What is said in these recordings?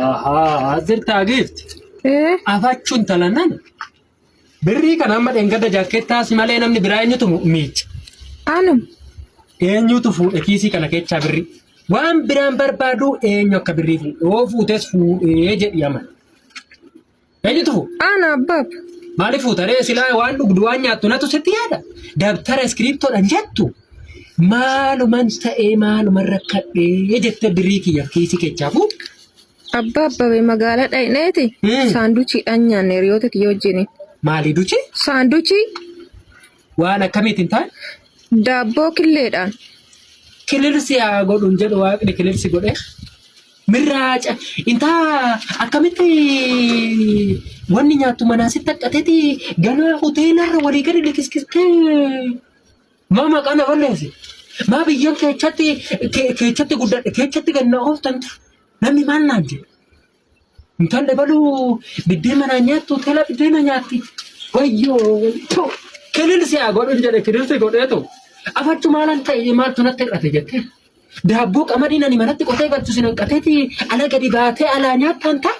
Ahaa, as jirtaa giifti. Ee, Afachuun talanan. Birrii kana amma dheengadda jaakkeettaa si malee namni biraa eenyutu miica? Anum. Eenyutu fuudhe kiisii kana keessaa birrii? Waan biraan barbaadu eenyu akka birrii fuudhe? Yoo fuutes fuudhee jedhi aman. Eenyutu fuudhe? Ana abbaab. Maaliif fuuta ree silaa waan dhugdu waan nyaattu natu sitti yaada. Dabtara iskiriiptoodhaan jettu maaluman ta'ee maaluman rakkadhee jettee birrii kiyya kiisii keessaa fuudhe. Abbaa abbabe magaalaa dhaqneeti saanduchiidhaan nyaanne hiriyoota kiyya wajjin. Maalii duchi? Saanduchii Waan akkamiitiin taa'e? Daabboo killeedhaan. Kililsi haa godhuun jedhu waaqni kililsi godhe. Mirraaca intaa akkamitti wanni nyaattu manaa sitti haqqateeti ganaa hoteelarra walii gadi likiskistee maa maqaa na balleessi. Maa biyyan keechatti keechatti guddadhe keechatti gad na ooftan namni maal naan jedhe. Intalli baluu biddeen manaa nyaattu hoteela biddeena nyaatti. Wayyoo kililsi haa godhuun jedhe kililsi godheetu afachu maalan ta'e maaltu natti hir'ate jettee. Daabboo qamadiin ani manatti qotee galchu sin hanqateeti ala gadi baatee alaa nyaattaan ta'a.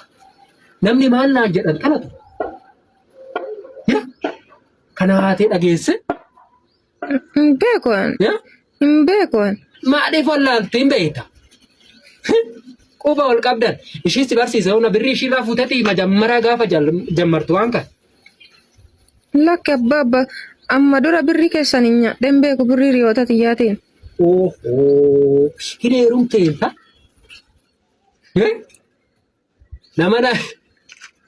Namni maal naan jedhan kanatu. Jira. Kana haatee dhageesse. Hin beeku an. Hin beeku an. Maaliif wallaalti hin beekta? Quba ol qabdan. Ishii si barsiisa hona birrii ishiirraa fuuteeti majammaraa gaafa jammartu waan kana. Lakki abbaa abbaa amma dura birrii keessan hin nyaadheen beeku birrii hiriyoota tiyyaatiin. Ohoo. Hin heerumte inta. Nama na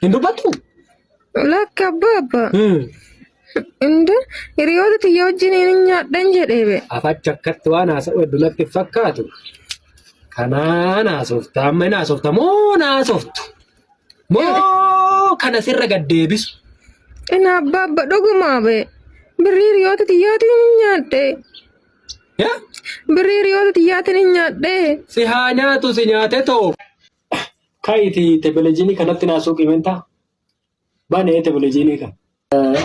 hin dubbattu? Lakki abbaa abbaa. Inda hiriyoota tiyya wajjin hin nyaadhan jedhee be. Afacha akkatti waan haasa'u hedduu natti hin fakkaatu. Kanaan haasofta amma hin haasofta moo na haasoftu? Moo kana sirra gad deebisu? Ina abbaa abbaa dhugumaa be. Birrii hiriyoota tiyyaatiin hin nyaadhe. Yaa? Birrii hiriyoota tiyyaatiin hin nyaadhe. Si haa nyaatu si nyaate too. Ka'iti teebelejiinii kanatti naa suuqii mentaa? Banee teebelejiinii kana.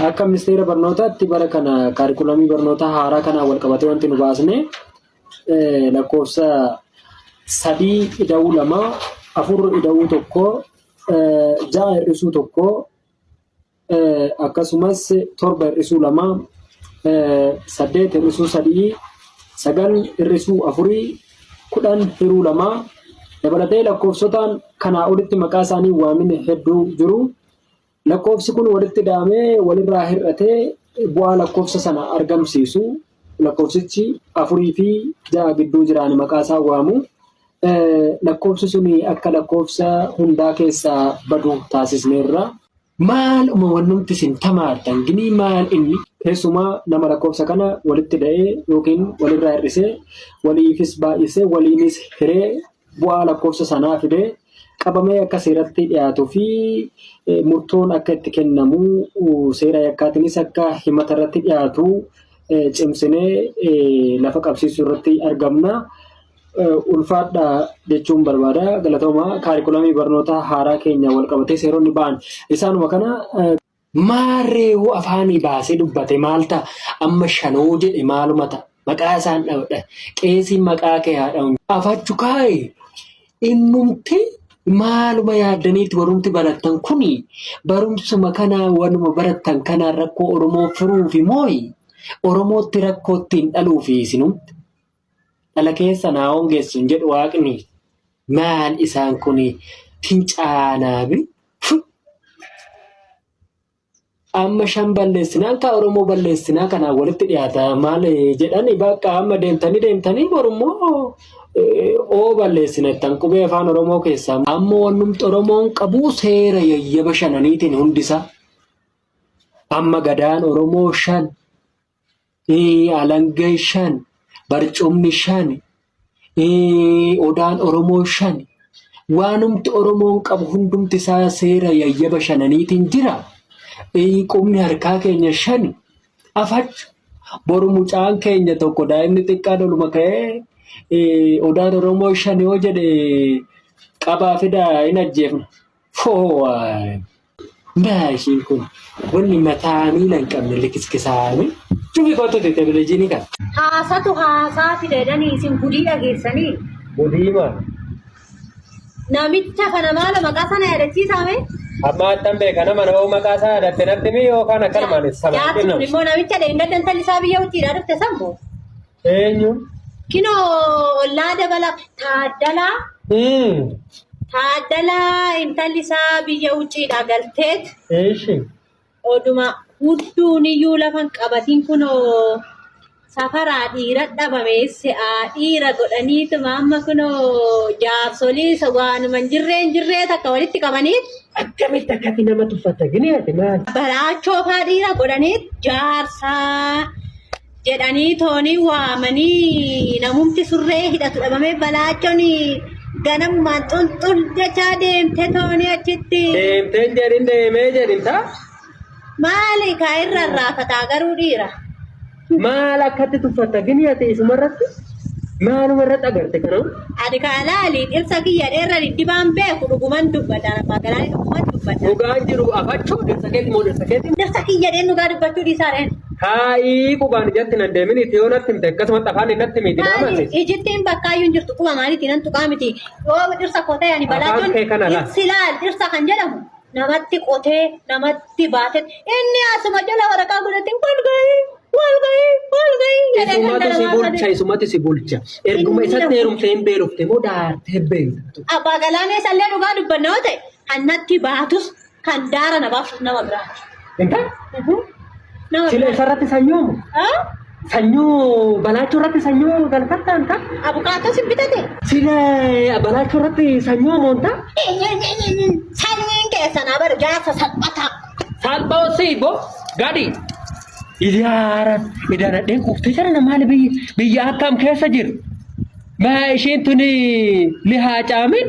Akka ministeera barnootaatti bara kana kaarikulamii barnootaa haaraa kanaan wal qabatee wanti nu baasne lakkoofsa 3 ida'uu 2, 4 ida'uu 1, 6 hir'isuu 1, akkasumas 7 hir'isuu 2, 8 hir'isuu 3, 9 hir'isuu 4, 10 hiruu 2 dabalatee lakkoofsotaan kanaa olitti maqaa isaanii waamine hedduu jiru. Lakkoofsi kun walitti ida'amee walirraa hir'atee bu'aa lakkoofsa sana argamsiisu. Lakkoofsichi 4 fi 6 gidduu jiraan maqaa isaa waamu. Lakkoofsi sun akka lakkoofsa hundaa keessaa badu taasisneerra. Maaluma wannumti isin tamaartan ginii maal inni? Keessumaa nama lakkoofsa kana walitti ida'ee yookiin walirraa hir'isee waliifis baay'isee waliinis hiree bu'aa lakkoofsa sanaa fidee qabamee akka seeratti dhiyaatuu fi murtoon akka itti kennamu seera yakkaatiinis akka himata irratti dhiyaatu cimsinee lafa qabsiisuu irratti argamna. Ulfaadha jechuun barbaada. Galatooma kaarikulamii barnootaa haaraa keenya wal qabatee seeronni ba'an isaanuma kana. Maarree hoo afaanii baasee dubbate maal ta'a? Amma shanoo jedhe maaluma ta'a? Maqaa isaan dhawdha. Qeesiin maqaa kee haa dha'u. Afachu kaayi innumti maaluma yaaddaniitti warumti barattan kuni barumsuma kanaa wanuma barattan kanaan rakkoo Oromoo furuufi mooyi Oromootti rakkoo ittiin dhaluufi isinumti dhala keessan haa hongeessu hin jedhu waaqni maal isaan kuni fincaanaabi. Amma shan balleessinaan kaa Oromoo balleessinaa kanaan walitti dhiyaata maal jedhani bakka amma deemtanii deemtanii borummoo oo balleessina jettan qubee afaan Oromoo keessaa amma wannumti Oromoon qabu seera yayyaba shananiitiin hundisaa amma gadaan Oromoo shan Alangeen 5, barcumni 5, odaan Oromoo 5, waanumti Oromoon qabu hundumti isaa seera yayyaba shananiitiin jira. Qubni harkaa keenya 5 afachu. Boru mucaan keenya tokko daa'imni xiqqaan oluma ka'ee odaan Oromoo 5 yoo jedhe qabaa fidaa hin ajjeefna. Foo Maa ishiin kun wanni mataa miila hin qabne likiskisaame. Cufi kottu televizyinii kana. Haasatu haasaa fida jedhanii isin gudii dhageessanii. Gudii maa? Namicha kana maalo maqaa sana yaadachiisaa mee? Amma attan beeka nama nama maqaa isaa yaadatte natti mi yookaan akkanumaan sabaa Jaarsi kun kennamu. immoo namicha dheengadda intalli isaa biyya wucciidhaa dhufte sammu. Eenyu? Kinoo ollaa dabala Taaddalaa Taaddalaa intalli isaa biyya wucciidhaa galteet Eeshi. oduma hudduun iyyuu lafan qabatiin kunoo safaraa dhiira dhabame se'aa dhiira godhaniituma amma kunoo jaarsolii isa waanuma hin jirree hin jirree takka walitti qabaniit Akkamitti akkatti nama tuffatta gini ati maal? baraachoo faa dhiira godhaniit jaarsaa jedhanii toonii waamanii namumti surree hidhatu dhabamee balaachoon ganamumaan xunxul jechaa deemte toonii achitti. Deemteen jedhin deemee jedhin taa? Maali kaa irra raafataa garuu dhiira. Maal akkatti tuffatta gini ati isumarratti? Maaluma irratti agarte kana? Ani kaa laali dhirsa kiyya dheerra diddibaan beeku dhuguman dubbata abbaa galaanii dhuguman dubbata. Dhugaan jiru afachuu dhirsa keeti moo dhirsa keeti? Dhirsa kiyya dheen dhugaa dubbachuu dhiisaa dheen. Taa'ii qubaan ijatti nan deemin itti yoo natti himte akkasumatti afaan natti miti na Maali amansiisi. ijittiin bakkaayyuu hin jirtu quba maaliitiin nan tuqaa miti yoo dhirsa koo ta'e ani Afaan balaachuun kee kana laal. dhirsi laal dhirsa kan jedhamu namatti qotee namatti baate inni asuma jala waraqaa godhatee wal ga'ii wal ga'ii wal ga'ii jedhee kan Isumatu si dalagaa bulcha, sadii. isumatu si bulcha. Erguma Inni isatti nama heerumtee hin beelofte moo daartee beeltu? Abbaa galaanee isallee dhugaa dubbanna yoo ta'e kan natti baatus kan daara na baaftus nama biraati. Inta? Nama Sila biraati. isarratti sanyoomu? Ah? Sanyoo balaachuu irratti sanyoo galfattaan ta'a? Abukaatoo si bitate? Sila balaachuu irratti sanyoo moontaa? Sanyiin keessan abaru jaarsa salphataa. Salphoo siibo gadi. Ijaara idaanadheen kuuftee jira maali biyya biyya akkam keessa jiru? Maa isheen tuni lihaa caamin?